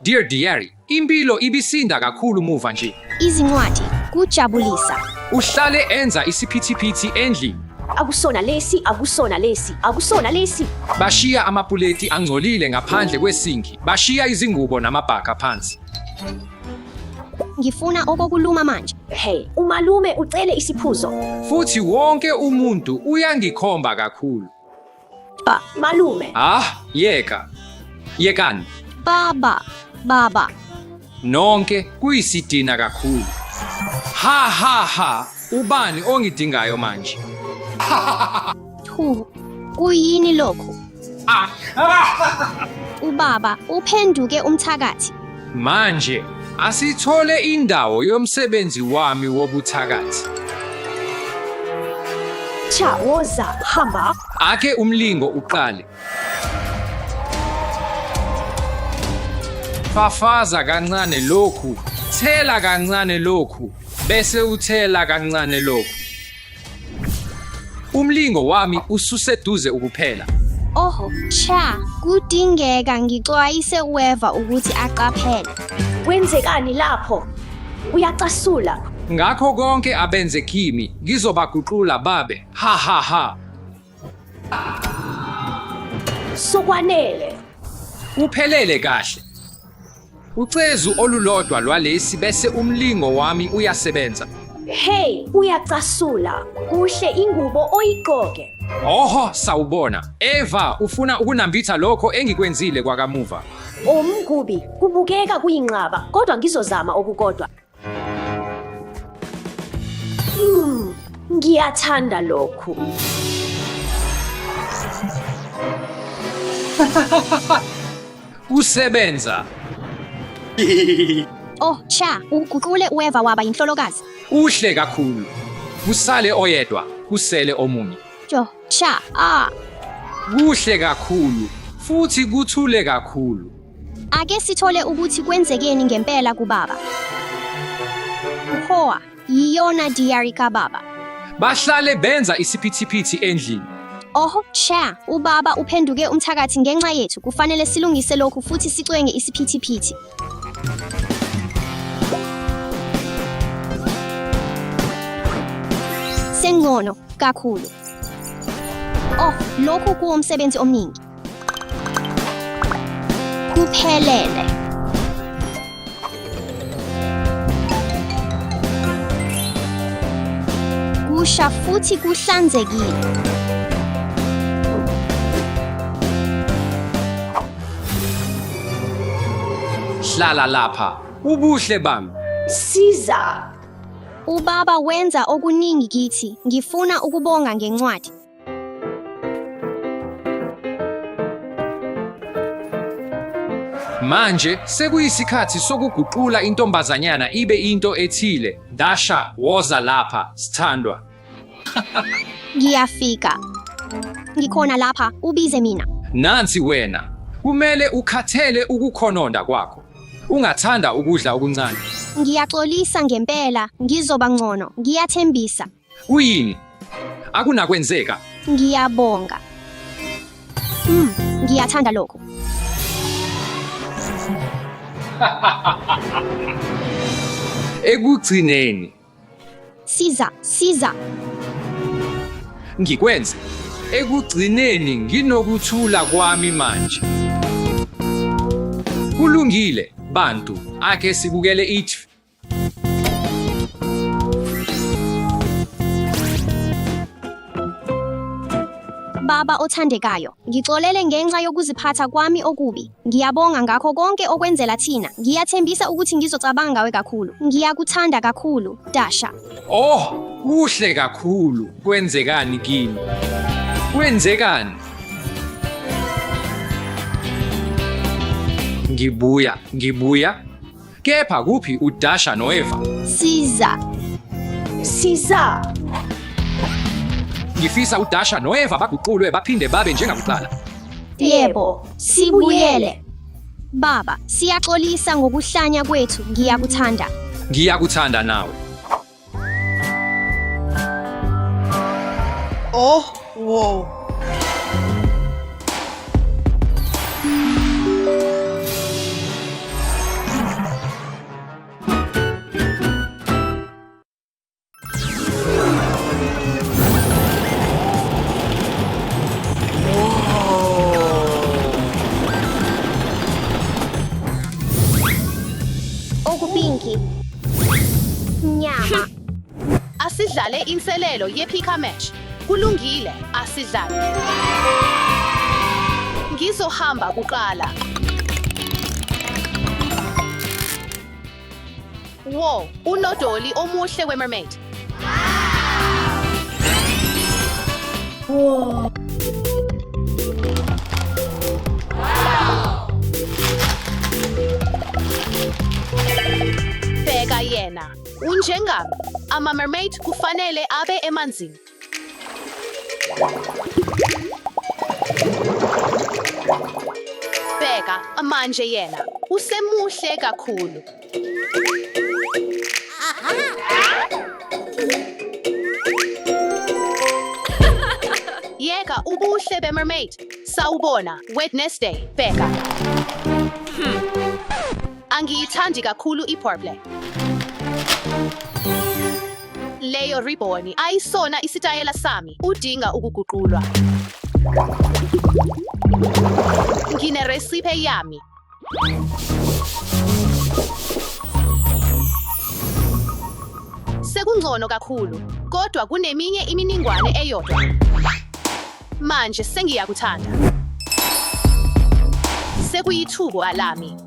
Dear Diary, impilo ibisinda kakhulu muva nje. Izincwadi, kujabulisa. Uhlale enza isiphithiphithi endlini. Akusona lesi, akusona lesi, akusona lesi. Bashiya amapuleti angcolile ngaphandle kwesinki. Bashiya izingubo namabhaka phansi. Ngifuna okokuluma manje. Hey, umalume ucele isiphuzo. Futhi wonke umuntu uyangikhomba kakhulu. Ba, malume. Ah, yeka. Yekani. Baba, baba. Nonke kuyisidina kakhulu. Ha ha ha, ubani ongidingayo manje? Thu, kuyini lokhu? Ubaba uphenduke umthakathi. Manje asithole indawo yomsebenzi wami wobuthakathi. Cha, woza, hamba. Ake umlingo uqale. Fafaza kancane lokhu, thela kancane lokhu, bese uthela kancane lokhu. Umlingo wami ususeduze ukuphela. Oho, cha, kudingeka ngixwayise uEva ukuthi aqaphele. Kwenzekani lapho? Uyacasula. Ngakho konke abenze kimi, ngizobaguqula babe. Ha ha ha. Sokwanele. Uphelele kahle. Ucezu olulodwa lwalesi bese umlingo wami uyasebenza. Hey, uyacasula. Kuhle ingubo oyigqoke. Oho, sawubona. Eva, ufuna ukunambitha lokho engikwenzile kwakamuva. Omkubi, kubukeka kuyinqaba, kodwa ngizozama okukodwa. Ngiyathanda lokhu. Kusebenza. Oh, cha, uguqule uEva waba yinhlolokazi. Uhle kakhulu. Kusale oyedwa, kusele omunye. Jo, cha, ah. Kuhle kakhulu futhi kuthule kakhulu. Ake sithole ukuthi kwenzekeni ngempela kubaba. Uhoa, yiyona diary kababa. Bahlale benza isiphithiphithi endlini. Oho, cha, ubaba uphenduke umthakathi ngenxa yethu. Kufanele silungise lokhu futhi sicwenge isiphithiphithi. Sengcono kakhulu. Oh, lokhu kuwumsebenzi omningi. Kuphelele. Kusha futhi kuhlanzekile. Hlala lapha, ubuhle bami. Siza. Ubaba wenza okuningi kithi. Ngifuna ukubonga ngencwadi. Manje sekuyisikhathi sokuguqula intombazanyana ibe into ethile. Dasha, woza lapha, sithandwa. Ngiyafika. Ngikhona lapha, ubize mina. Nansi wena. Kumele ukhathele ukukhononda kwakho. Ungathanda ukudla okuncane. Ngiyaxolisa ngempela, ngizoba ngcono, ngiyathembisa. Kuyini? Akunakwenzeka. Ngiyabonga. Ngiyathanda lokho. Ekugcineni. Siza, siza. Ngikwenze. Ekugcineni nginokuthula kwami manje. Kulungile, bantu, ake sibukele itv. Baba othandekayo, ngixolele ngenxa yokuziphatha kwami okubi. Ngiyabonga ngakho konke okwenzela thina. Ngiyathembisa ukuthi ngizocabanga ngawe kakhulu. Ngiyakuthanda kakhulu, Dasha. Oh, kuhle kakhulu. Kwenzekani kimi? Kwenzekani? Ngibuya, ngibuya. Kepha kuphi uDasha noEva? Siza. Siza. Ngifisa uDasha noEva baguqulwe baphinde babe njengakuqala. Yebo, sibuyele. Baba, siyaxolisa ngokuhlanya kwethu. Ngiyakuthanda. Ngiyakuthanda nawe. Oh, wow. Mnyama. Asidlale inselelo yePika Match. Kulungile, asidlale. Ngizohamba kuqala. Wo, unodoli omuhle wemermaid. Bheka yena. Unjengami. Ama-mermaid kufanele abe emanzini. Bheka, manje yena. Usemuhle kakhulu. Yeka ubuhle bemermaid. Sawubona, Wednesday, bheka. Angiyithandi kakhulu ipurple. Leyo ribhoni ayisona isitayela sami. Udinga ukuguqulwa. Ngineresiphe yami. Sekungcono kakhulu, kodwa kuneminye iminingwane eyodwa. Manje sengiyakuthanda. Sekuyithuba lami.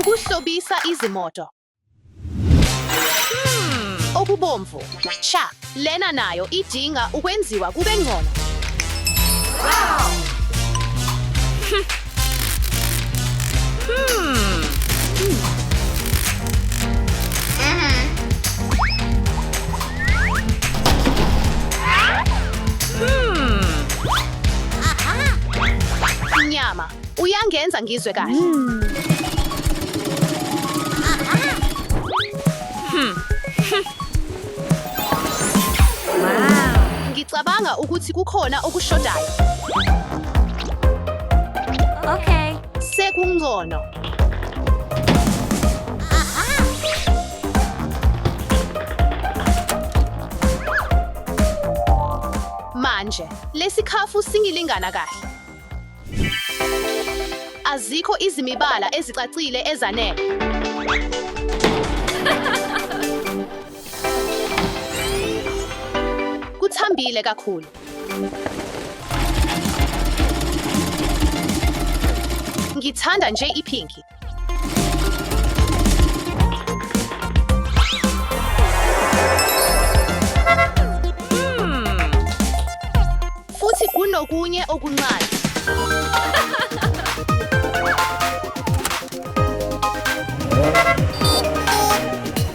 Ukuhlobisa izimoto. Okubomvu. Cha, lena nayo idinga ukwenziwa kube ngcono. Mnyama, uyangenza ngizwe kahle. Ngicabanga ukuthi kukhona okushodayo. Okay. Sekungcono. Manje, lesikhafu singilingana kahle. Azikho izimibala ezicacile ezanele. Kuthambile kakhulu. Ngithanda nje ipinki. Futhi kunokunye okuncane.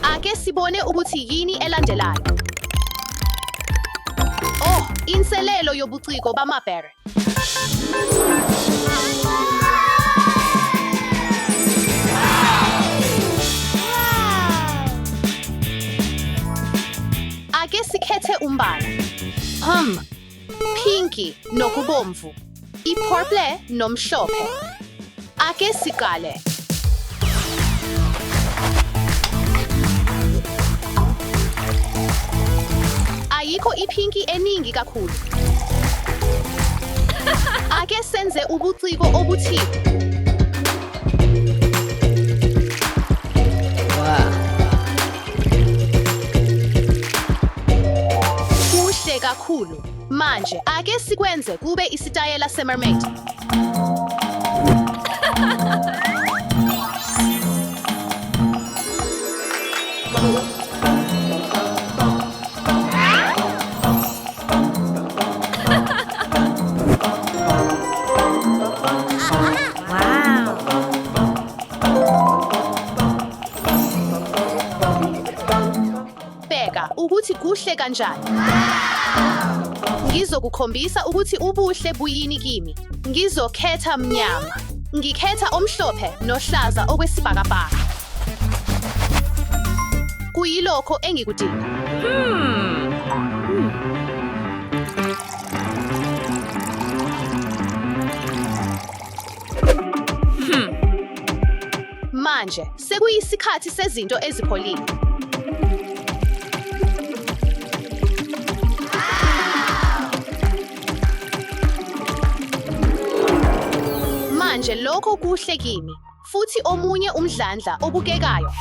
Ake sibone ukuthi yini elandelayo. Oh, inselelo yobuciko bamabhere. Ake sikhethe umbala. Pinki nokubomvu. Ipurple nomhlophe. Ake siqale. Ayikho ipinki eningi kakhulu. Ake senze ubuciko obuthile. Kuhle kakhulu. Manje ake sikwenze kube isitayela semermaid. Bheka ukuthi kuhle kanjani. Ngizokukhombisa ukuthi ubuhle buyini kimi. Ngizokhetha mnyama. Ngikhetha omhlophe nohlaza okwesibhakabhaka. Kuyilokho engikudinga. Manje sekuyisikhathi sezinto ezipholile. Manje lokho kuhle kimi. Futhi omunye umdlandla obukekayo.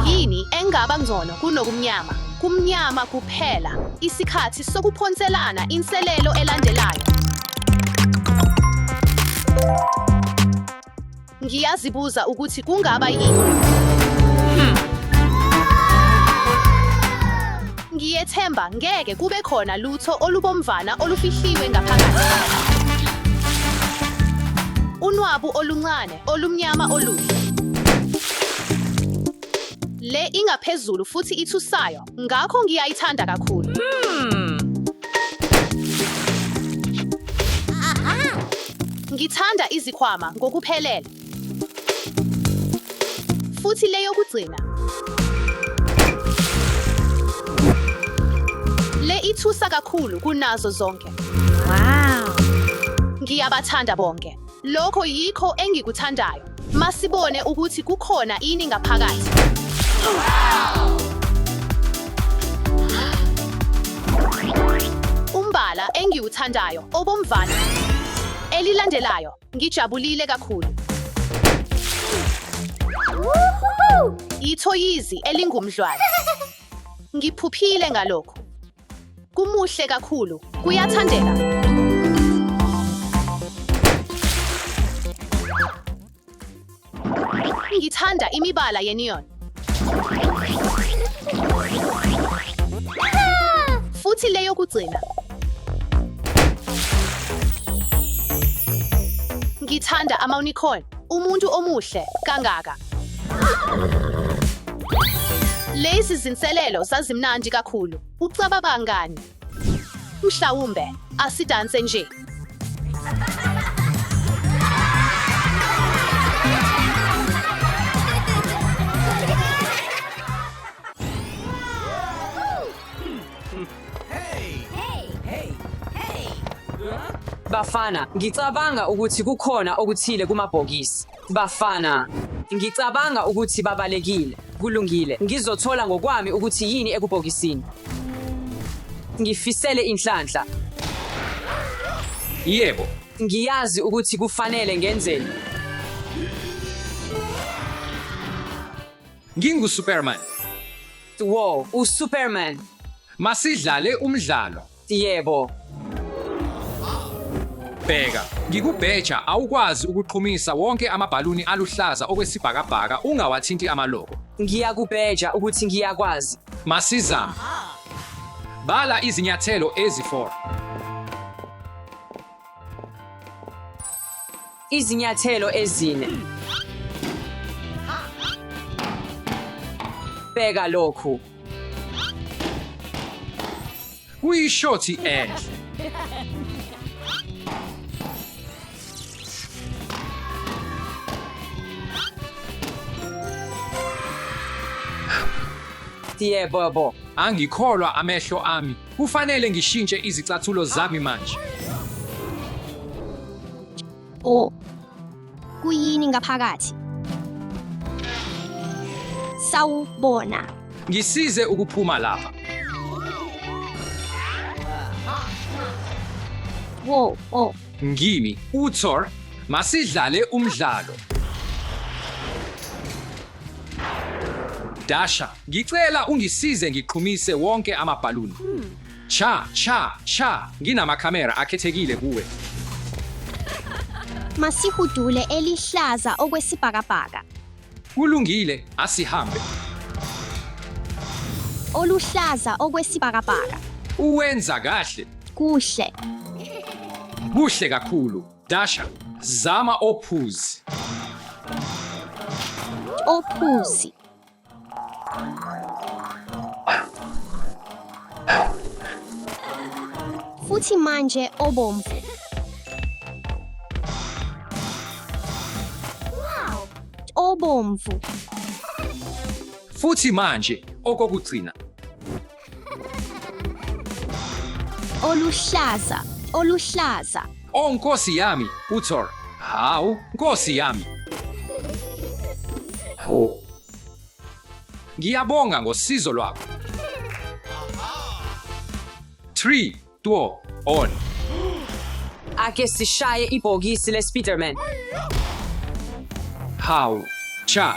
Yini engaba ngcono kunokumnyama? Kumnyama kuphela. Isikhathi sokuphonselana inselelo elandelayo. Ngiyazibuza ukuthi kungaba yini. Ngiyethemba ngeke kube khona lutho olubomvana olufihliwe ngaphakathi. Unwabu oluncane olumnyama oluhle. Le ingaphezulu futhi ithusayo, ngakho ngiyayithanda kakhulu. Ngithanda izikhwama ngokuphelele. Futhi le yokugcina. Le ithusa kakhulu kunazo zonke. Wow. Ngiyabathanda bonke. Lokho yikho engikuthandayo. Masibone ukuthi kukhona ini ngaphakathi. Umbala engiwuthandayo obomvana. Elilandelayo, ngijabulile kakhulu. Ithoyizi elingumdlwane. Ngiphuphile ngalokhu. Kumuhle kakhulu, kuyathandeka. Ngithanda imibala ye-neon. Futhi le yokugcina. Ngithanda ama-unicorn. Umuntu omuhle kangaka. Lezi zinselelo zazimnandi kakhulu. Ucabangani? Mhlawumbe asidanse nje. Bafana, ngicabanga ukuthi kukhona okuthile kumabhokisi. Bafana, ngicabanga ukuthi babalekile. Kulungile, ngizothola ngokwami ukuthi yini ekubhokisini. Ngifisele inhlanhla. Yebo. Ngiyazi ukuthi kufanele ngenzeni. NginguSuperman. Wo, uSuperman. Masidlale umdlalo. Yebo. Bheka, ngikubheja awukwazi ukuqhumisa wonke amabhaluni aluhlaza okwesibhakabhaka ungawathinti amaloko. Ngiyakubheja ukuthi ngiyakwazi. Masizame. Bala izinyathelo ezi-4. Izinyathelo ezine. Bheka lokhu. Kuyishothi enhle. Yebo bo. Angikholwa amehlo ami. Kufanele ngishintshe izicathulo zami manje. Oh. Kuyini ngaphakathi? Sawubona. Ngisize ukuphuma lapha. Wo, oh. Ngimi, uThor, masidlale umdlalo. Dasha, ngicela ungisize ngiqhumise wonke amabhaluni. Cha, cha, cha, nginamakhamera akhethekile kuwe. Masihudule elihlaza okwesibhakabhaka. Kulungile, asihambe. Oluhlaza okwesibhakabhaka. Uwenza kahle. Kuhle. Kuhle kakhulu. Dasha, zama ophuzi. Ophuzi. Futhi manje obomvu. Obomvu. Futhi manje okokugcina. Oluhlaza, oluhlaza. Oh Nkosi yami, uThor. Hawu, Nkosi yami. Oh. Ngiyabonga ngosizo lwakho. 3, 2, 1. Ake sishaye ibhokisi leSpiderman. Hawu, cha.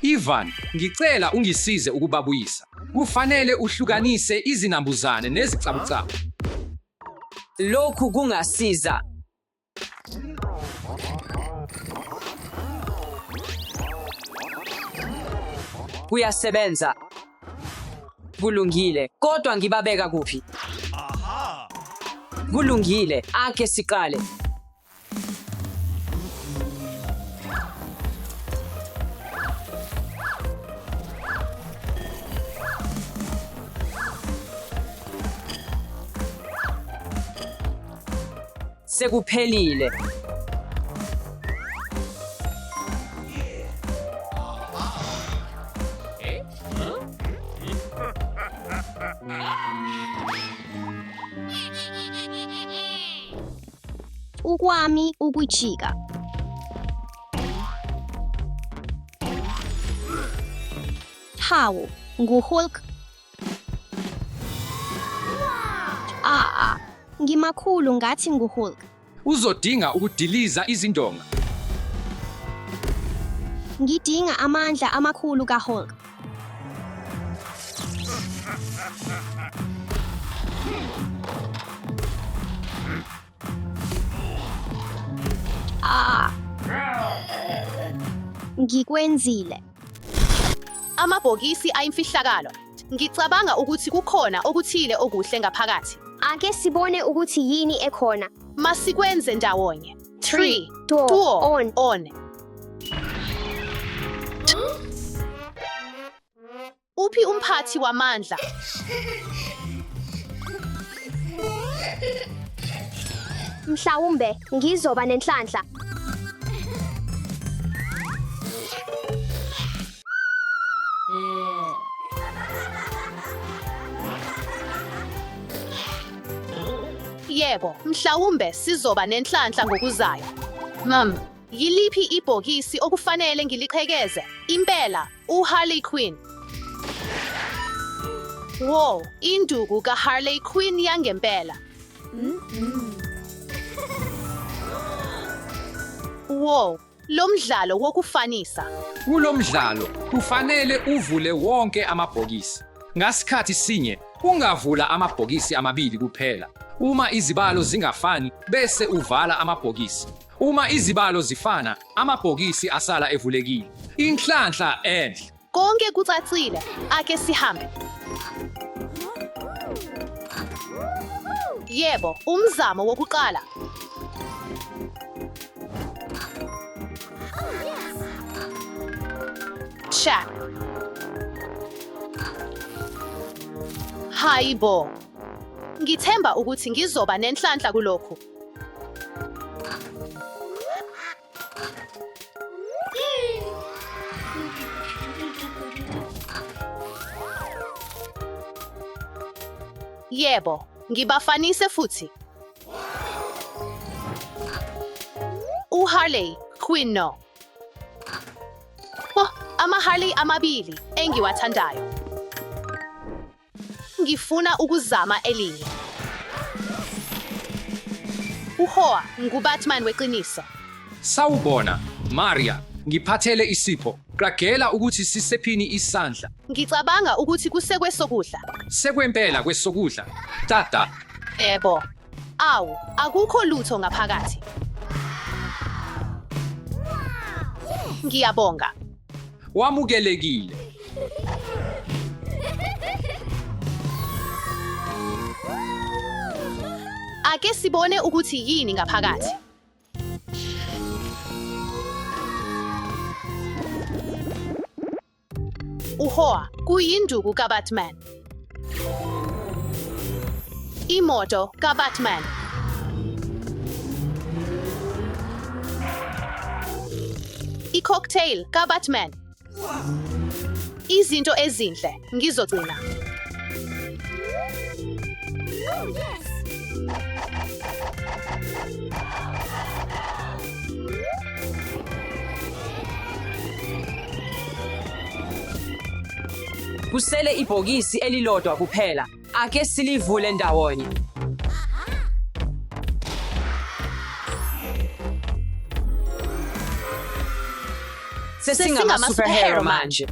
Ivan, ngicela ungisize ukubabuyisa. Kufanele uhlukanise izinambuzane nezicabucabu. Lokhu kungasiza. Kuyasebenza. Kulungile, kodwa ngibabeka kuphi? Kulungile, ake siqale. Sekuphelile. Ukwami ukujika. Hawu, nguHulk. Ah, ngimakhulu ngathi nguHulk. Uzodinga ukudiliza izindonga. Ngidinga amandla amakhulu kaHulk. Ah. Ngikwenzile. Amabhokisi ayimfihlakalo. Ngicabanga ukuthi kukhona okuthile okuhle ngaphakathi. Ake sibone ukuthi yini ekhona. Masikwenze ndawonye. 3, 3, 2, 2, 1. 1. Uphi umphathi wamandla? Mhlawumbe ngizoba nenhlanhla. Yebo, mhlawumbe sizoba nenhlanhla ngokuzayo. Mam, yiliphi ibhokisi okufanele ngiliqhekeze? Impela, uHarley Quinn. Wow, induku kaHarley Quinn yangempela. Wow, lo mdlalo wokufanisa. Kulo mdlalo kufanele uvule wonke amabhokisi. Ngasikhathi sinye ungavula amabhokisi amabili kuphela. Uma izibalo zingafani bese uvala amabhokisi. Uma izibalo zifana, amabhokisi asala evulekile. Inhlanhla enhle. Konke kucacile. Ake sihambe. Yebo, umzamo wokuqala. Cha. Hayibo. Ngithemba ukuthi ngizoba nenhlanhla kulokhu. Yebo, ngibafanise futhi. uHarley Quinn no. Oh, ama-Harley amabili engiwathandayo. Ngifuna ukuzama elinye. Uhoa nguBatman weqiniso. Sawubona, Maria. Ngiphathele isipho. Qagela ukuthi sisephini isandla. Ngicabanga ukuthi kusekwesokudla. Sekwempela kwesokudla. Tata, Yebo. Awu, akukho lutho ngaphakathi. Ngiyabonga. wamukelekile. Ake sibone ukuthi yini ngaphakathi. Uhoa kuyinduku kaBatman. Imoto kaBatman. I-cocktail kaBatman. Izinto ezinhle ngizogcina. Kusele ibhokisi elilodwa kuphela. Ake silivule ndawonye. Sesingama-superhero manje.